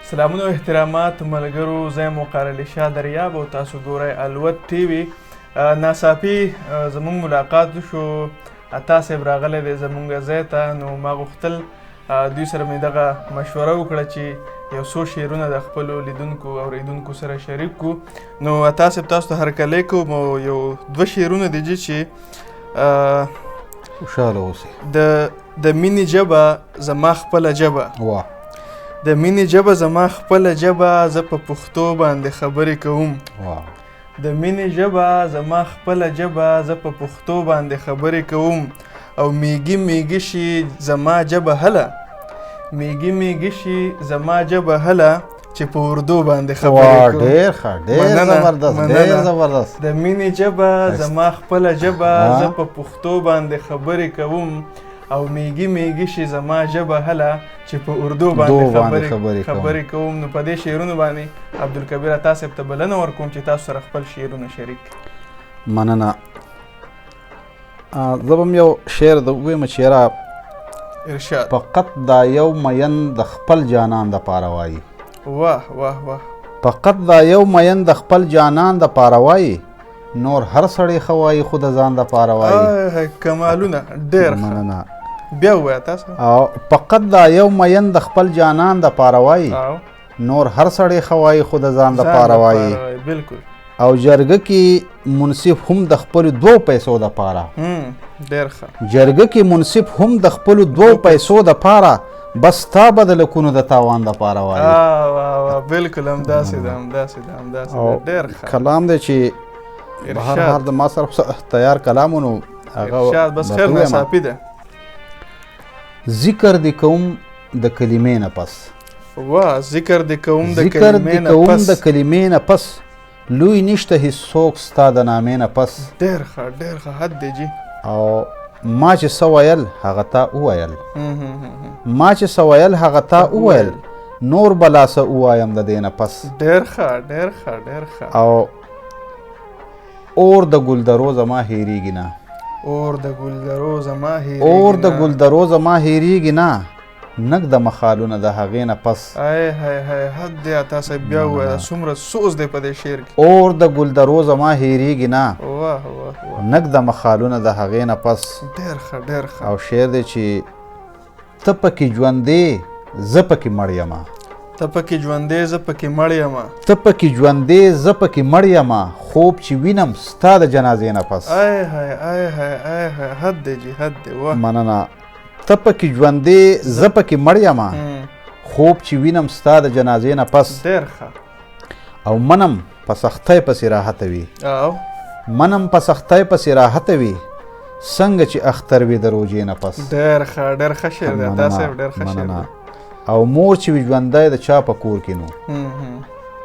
سلامونه او احترامات ملګرو، زه یم وقار علي شاه دریاب او تاسو ګورئ الوت ټي وي. ناڅاپي زمونږ ملاقات وشو، عطا صاحب راغلی دی زمونږ ځای ته، نو ما غوښتل دوی سره مې دغه مشوره وکړه چې یو څو شعرونه د خپلو لیدونکو او اورېدونکو سره شریک کړو. نو عطا صاحب تاسو ته هرکلی کوم او یو دوه شعرونه دي چې خوشحاله اوسئ. د مینې ژبه زما خپله ژبه، واه، د مینې ژبه زما خپله ژبه، زه په پښتو باندې خبرې کوم. واه، د مینې ژبه زما خپله ژبه، زه په پښتو باندې خبرې کوم، او میږي میږي شي زما ژبه هله، میږي میږي شي زما ژبه هله چې په اردو باندې خبرې واه، کوم. ډېر ښه، ډېر زبردست، ډېر زبردست. د مینې ژبه زما خپله ژبه، زه په پښتو باندې خبرې کوم، او میږي میږي شي زما ژبه هله چې په اردو باندې خبرې کوم. نو په دې شعرونو باندې عبدالکبیر عطا صاحب ته بلنه ورکوم چې تاسو سره خپل شعرونه شریک کړئ. مننه. زه به هم یو شعر د ووایم چې یاره ارشاد. فقط دا یو مین د خپل جانان دپاره وایي. واه واه واه. فقط دا یو مین د خپل جانان دپاره وایي، نور هر سړی ښه وایي خو د ځان دپاره وایي. کمالونه، ډېر ښه. مننه. بیا ووایه تاسو. او فقط دا یو مین د خپل جانان دپاره وایي، نور هر سړی ښه وایي خو د ځان دپاره وایي. بالکل. او جرګه کې منصف هم د خپلو دوو پیسو دپاره. ډېر ښه. جرګه کې منصف هم د خپلو دوو پیسو دپاره، بس تا به د لکونو د تاوان دپاره وایي. واه واه، بالکل همداسې ده، همداسې ده، همداسې ده. ډېر ښه کلام دی چې بهر هر د ما سره تیار کلام نو هغه ارشاد. بس خیر ناڅاپي ده. ذکر دې کوم د کلمې نه پس. واه، ذکر دې کوم د کلمې نه پس. د کلمې نه پس، لوی نشته هیڅوک ستا د نامې نه پس. ډېر ښه، ډېر ښه، حد دی جي. او ما چې څه ویل هغه تا وویل، ما چې څه ویل هغه تا وویل، نور به لا څه ووایم د دې نه پس. ډېر ښه، ډېر ښه، ډېر ښه. او اور د ګلدرو زما هېرېږي نه، اور د ګلدرو زما هېرېږي، اور د ګلدرو زما هېرېږي نه، نږ د مخالونه د هغې نه پس. ای های های، حد دی عطا صاحب بیا ووایه، څومره سوز دی په دې شعر کې. اور د ګلدرو زما هېرېږي نه، واه واه واه، نږ د مخالونه د هغې نه پس. ډېر ښه، ډېر ښه. او شعر دی چې ته پکې ژوندې زه پکې مړ یمه، ته پکې ژوندې زه پکې مړ یمه، ته پکې ژوندې زه پکې مړ یمه، خوب چې وینم ستا د جنازې نه پس. ای های ای های ای های، حد دی جي، حد دی. واه، مننه. ته پکې ژوندې زه پکې مړ یمه، خوب چې وینم ستا د جنازې نه پس. ډېر ښه. او منم په سختۍ پسې راحته وي، او منم په سختۍ پسې راحته وي، څنګه چې اختر وي د روژې نه پس. ډېر ښه، ډېر ښه شعر دی عطا صاحب، ډېر ښه شعر دی. او مور چې وي ژوندی د چا په کور کې نو،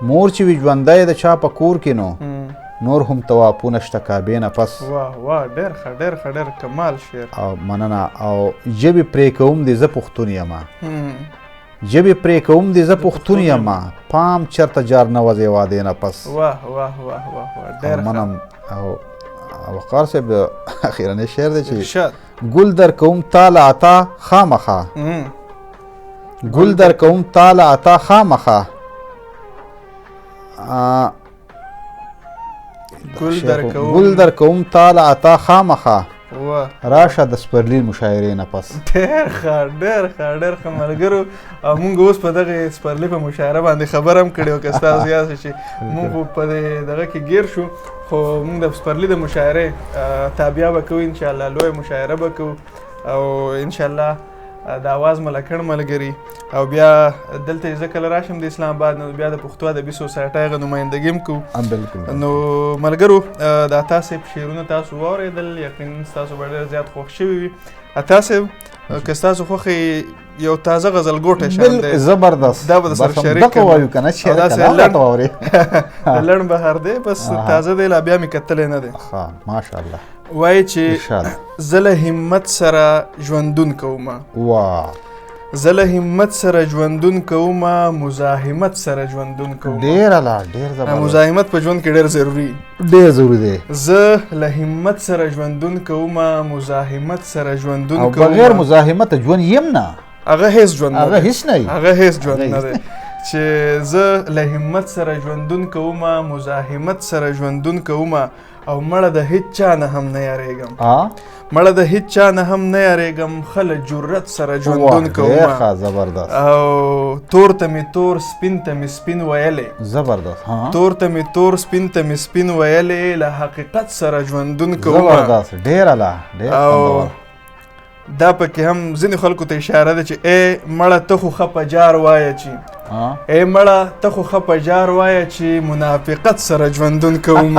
مور چې وي ژوندی د چا په کور کې نو، نور هم توافونه شته کعبې نه پس. واه واه، ډېر ښه، ډېر ښه، ډېر کمال شعر. او مننه. او ژبې پرې کوم دې زه پښتون یمه، ژبې پرې کوم دې زه پښتون یمه، پام چېرته جار نه وځې وادې نه پس. واه واه واه واه واه، ډېر ښه. منم. او وقار صاحب اخیرنی شعر دی چې ارشاد. ګل در کوم تا له عطا خامخا، ګل در کوم تا له عطا خامخا، ګل در کوم، ګل در کوم تا له عطا خامخا، واه، راشه د سپرلي مشاعرې نه پس. ډېر ښه، ډېر ښه، ډېر ښه ملګرو. او مونږ اوس په دغې سپرلي په مشاعره باندې خبره هم کړې وه، که ستاسو یاد شي چې مونږ خو په دې دغه کې ګیر شو، خو مونږ د سپرلي د مشاعرې تابیا به کوو انشاءالله، لویه مشاعره به کوو، او انشاءالله د اواز ملکڼ ملګري. او بیا دلته زه کله راشم د اسلام آباد، نو بیا د پښتو ادبي سوسایټۍ هغه نمایندګي هم کوو. بالکل. نو ملګرو، د عطا صاحب شعرونه تاسو واورېدل، یقینا ستاسو به ډېر زیات خوښ شوي وي. عطا صاحب، که ستاسو خوښې یو تازه غزلګوټی شان دی، زبردست، دا به در سره بس شریک همدغه کړم. وایو که نه چې او داسې کلام راته واورې. لنډ بهر دی، بس تازه دی، لا بیا مې کتلی نه دی. ښه، ماشاءالله. وایي چې ارشاد. زه له همت سره ژوندون کومه. واه. زه له همت سره ژوندون کومه، مزاحمت سره ژوندون کومه. ډېر اعلی، ډېر زبردست. مزاحمت په ژوند کې ډېر ضروري، ډېر ضروري دی. زه له همت سره ژوندون کومه، مزاحمت سره ژوندون او کومه. بغیر مزاحمت ژوند یم نه، هغه هیڅ ژوند نه هغه دی. هیڅ نه وي. هغه هیڅ ژوند هغه نه هیڅ دی. چې زه له همت سره ژوندون کوم، مزاحمت سره ژوندون کوم، او مړه د هیڅ چا نه هم نه یریږم، مړه د هیڅ چا نه هم نه یریږم، ښه له جرأت سره ژوندون کوم. زبردست. او تور ته مې تور سپین ته مې سپین ویلې. زبردست. تور ته مې تور سپین ته مې سپین ویلې، له حقیقت سره ژوندون کوم. زبردست، ډېر اعلی، ډېر خوندور. دا پکې هم ځینې خلکو ته اشاره ده چې ای مړه ته خو ښه په جار وایه چې، ای مړه ته خو ښه په جار وایه چې منافقت سره ژوندون کوم.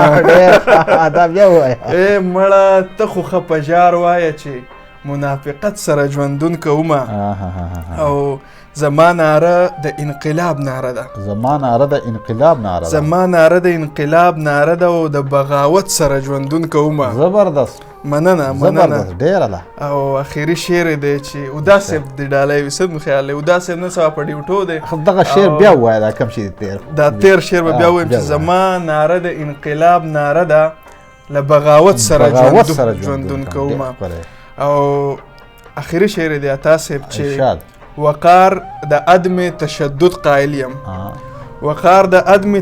دا بیا ووایه. ای مړه ته خو ښه په جار وایه چې منافقت سره ژوندون کوم. او زما ناره د انقلاب ناره ده. زما ناره د انقلاب ناره ده. زما ناره د انقلاب ناره ده او د بغاوت سره ژوندون کوم. زبردست. مننه مننه، ډېره ده. او اخري شعر دی چې اوداس صاحب د ډالۍ وي، څه مې خیال دی، اوداس صاحب نن سبا په ډیوټو دی. دغه شعر بیا ووایه، دا کوم شی تېر، دا تېر شعر به بیا ووایم چې زما ناره د انقلاب ناره ده، له بغاوت سره ژوندون کوم. او اخري شعر دی عطا صاحب چې وقار د عدم تشدد قایل یم، وقار د عدم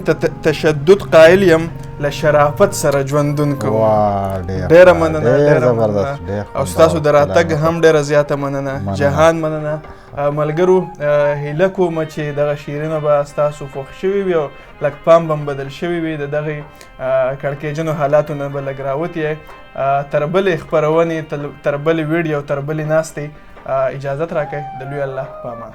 تشدد قایل یم، له شرافت سره ژوندون کوم. ډېره مننه، ډېره مننه. او ستاسو د راتګ هم ډېره زیاته مننه، جهان مننه. ملګرو هیله کوم چې دغه شعرونه به ستاسو خوښ شوي وي او لږ پام به بدل شوي وي، د دغې کړکېچنو حالاتو نه به لږ راوتي. تر بلې خپرونې، تر بلې ویډیو، تر بلې ناستې اجازت راکړئ. د لوی الله په امان.